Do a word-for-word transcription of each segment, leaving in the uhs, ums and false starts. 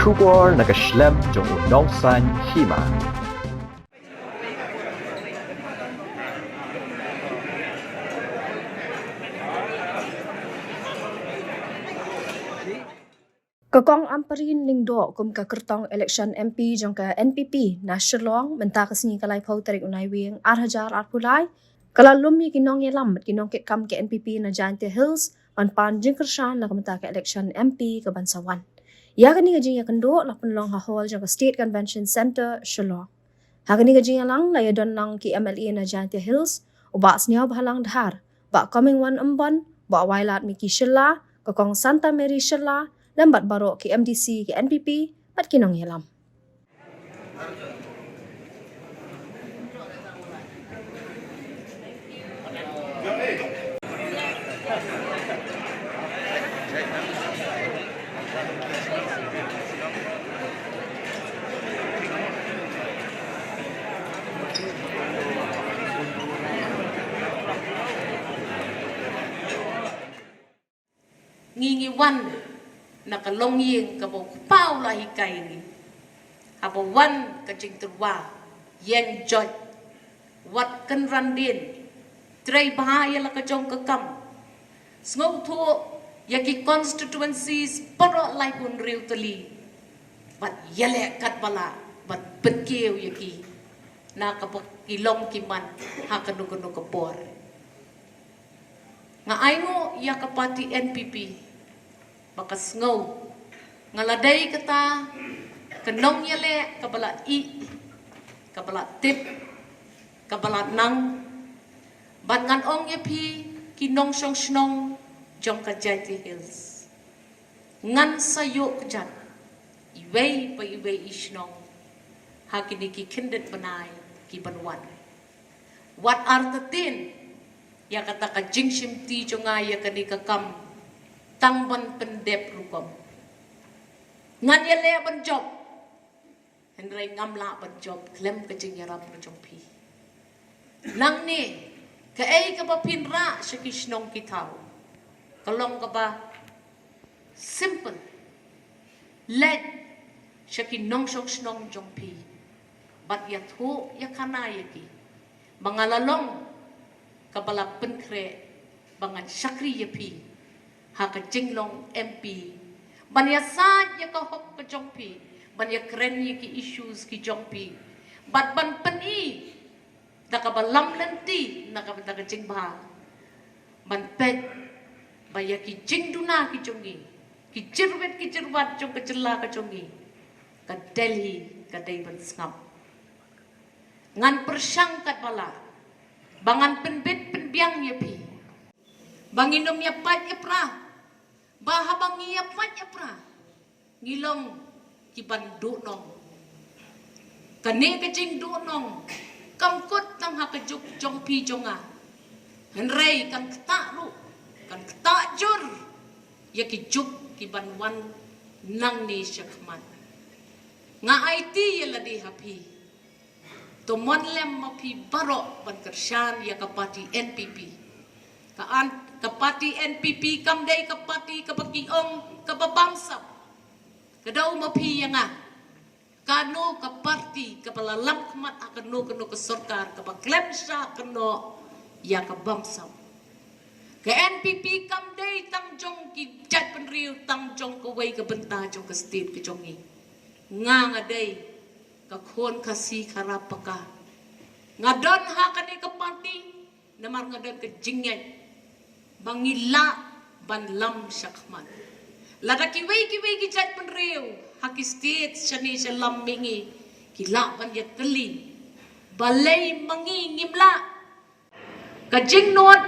Khubor na ka shlem jong u nongsan hima. Ka Kong Ampareen Lyngdoh kum ka kyrtong election M P jong ka N P P na Shillong mynta ka sngi ka laiphew tarik u Naiwieng ar hajar arphew lai, ka la lum ïa ki nongïalam bad ki nongkitkam ka N P P na Jaintia Hills ban pan jingkyrshan na ka bynta ka election M P ka ban sa wan. Ïa kane ka jingïakynduh la pynlong ha hall jong ka State Convention Centre, Shillong. Ha kane ka jingïalang la ïadon lang ki M L A na Jaintia Hills, u Bah Sniawbhalang Dhar, Bah Comingone Ymbon, Bah Wailadmiki Shylla, ka Kong Santa Mary Shylla, lem bad baroh ki M D C, ki N P P bad ki nongïalam. Ngi ngi wan na ka longïing kaba u Kpa u la hikai ngi. Haba wan ka jingtyrwa, ïeng joit, wat kynran dien, trei bha ïa la ka jong ka kam. Sngewthuh ïa ki constituencies baroh laiphew hynriew tylli. Bad ïaleh katba lah, bad pynkiew ïa ki na kaba ki long ki man ha kano kano ka por. Nga ainguh ïa ka party N P P ba ka sngew nga la dei kata ka nongïaleh kaba la ih, kaba la tip, kaba la nang. Bad ngan ong ïa phi ki nongshong shnong jong ka Jaintia Hills, ngan sa ïoh kjat iwei pa iwei i shnong ha kine ki khyndiat bnai ki ban wan. Wat artatien ïa kata ka jingshimti jong nga ïa kane ka kam tang ban pyndep rukom. Ngan ïaleh ban jop, hynrei ngam lah ban jop khlem ka jingïarap ka jong phi. Nangne, kaei kaba phin rah sha ki shnong ki thaw ka long kaba simple. Leit sha ki nongshong shnong jong phi bad ïathuh ïakhana ïa ki ba nga la long kaba la pynkhreh ba ngan shakri ïa phi ha ka jinglong M P, ban ïasaid ïa ka hok ka jong phi, ban ïakren ïa ki issues ki jong phi, bad ban pyni da kaba lam lynti na ka bynta ka jingbha, ban peit ba ïa ki jingduna ki jong ngi, ki jyrwit ki jyrwat jong ka jylla ka jong ngi, ka Delhi ka dei ban sngap. Ngan pyrshang katba lah ba ngan pynbit pynbiang ïa phi ba ngin ym ïa pait ïa pra, ba haba ngi ïa pait ïa pra ngi long ki ban duhnong. Kane ka jingduhnong kam kut tang ha ka juk jong phi jong nga, hynrei kan ktah ruh, kan ktah jur ïa ki juk ki ban wan nangne sha khmat. Nga aiti ïa lade ha phi, to mon lem ma phi baroh ban kyrshan ïa ka party N P P. Ka an, ka party N P P kam dei ka party kaba ki ong kaba bamsap. Ka dei ma phi ïa nga, kano ka party kaba la lam khmat ha kano kano ka sorkar kaba khlem shah kynnoh ïa ka bamsap. Ka N P P kam dei tang jong ki jaitbynriew, tang jong kawei ka bynta jong ka state ka jong ngi. Nga nga dei ka khun Khasi Khara Paka. Nga don ha kane ka party namar nga don ka jingngeit ba ngi lah ban lam sha khmat. Lada kiwei kiwei ki jaitbynriew ha ki state shane sha lam mihngi ki lah ban ïatylli balei ma ngi ngim lah. Ka jingnud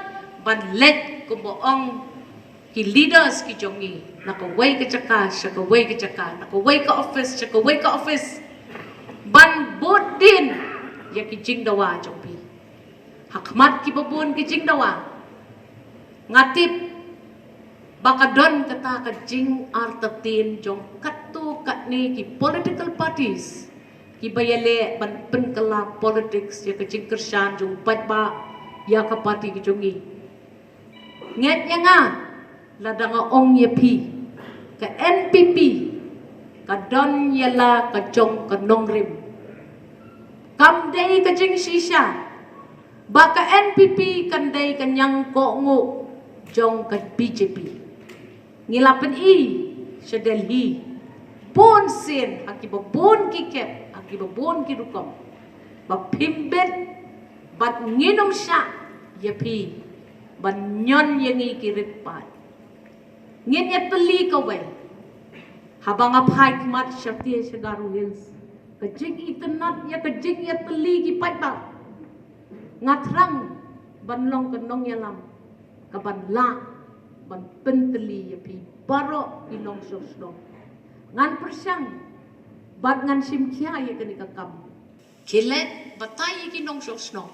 ban leit kumba ong ki leaders ki jong ngi na kawei ka jaka sha kawei ka jaka, na kawei ka office sha kawei ka office, ban bud dien ïa ki jingdawa jong phi ha khmat kiba bun ki jingdawa. Nga tip ba ka don kata ka jingartatien jong katto katne ki political parties kiba ïaleh ban pynkylla politics ïa ka jingkyrshan jong u paidbah ïa ka party ka jong ngi. Ngeit ïa nga lada nga ong ïa phi, ka N P P Ka don ïa la ka jong ka nongrim. Kam dei ka jingshisha ba ka N P P kan dei ka ñiangkohnguh jong ka B J P. Ngi la pyni sha Delhi bun sien ha kiba bun ki kep, ha kiba bun ki rukom, ba phim bit bad ngin ym shah ïa phi ban ñion ïa ngi ki rit paid. Ngin ïatylli kawei. Haba nga phai khmat sha te sha Garo Hills, ka jingitynnad ïa ka jingïatylli ki paidbah, nga thrang ban long ka nongïalam kaban lah ban pyntylli ïa phi baroh ki nongshong shnong. Ngan pyrshang bad ngan shim khia ïa kane ka kam. Khie leit batai ïa ki nongshong shnong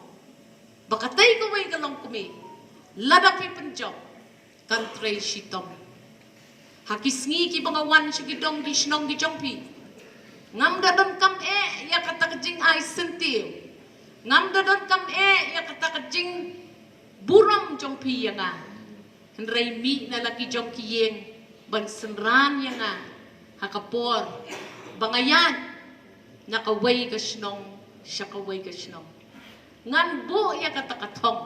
ba katei kawei ka longkmie, lada phi pynjop, kan trei shitom. Ha ki sngi kiba nga wan sha ki dong ki shnong ki jong phi, ngam da donkam eh ïa kata ka jingai syntiew, ngam da donkam eh ïa kata ka jingburom jong phi ïa nga. Hynrei mih na la ki jong ki ïing ban synran ïa nga ha ka por ba nga ïaid na kawei ka shnong sha kawei ka shnong. Ngan buh ïa kata ka thong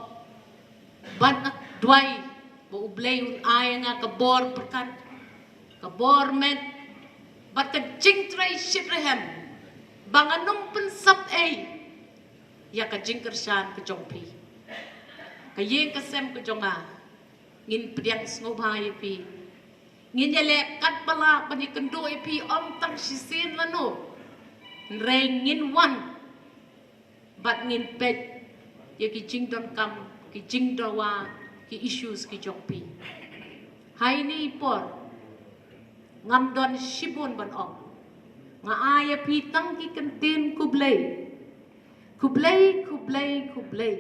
bad nga duwai ba U Blei un ai ïa nga ka bor pyrkhat, ka bor met bad ka jingtrei shitrhem ba ngan ym pynsap ei ïa ka jingkyrshan ka jong phi. Ka ïing ka sem ka jong nga, ngin pdiang sngewbha ïa phi. Ngin ïaleh katba lah ban ïakynduh ïa phi, ym tang shisien lano. Hynrei ngin wan bad ngin peit ïa ki jingdonkam, ki jingdawa, ki issues ki jong phi. Ha ine i por ngam don shibun ban ong. Nga ai ïa phi tang ki kyntien khublei. Khublei, khublei, khublei.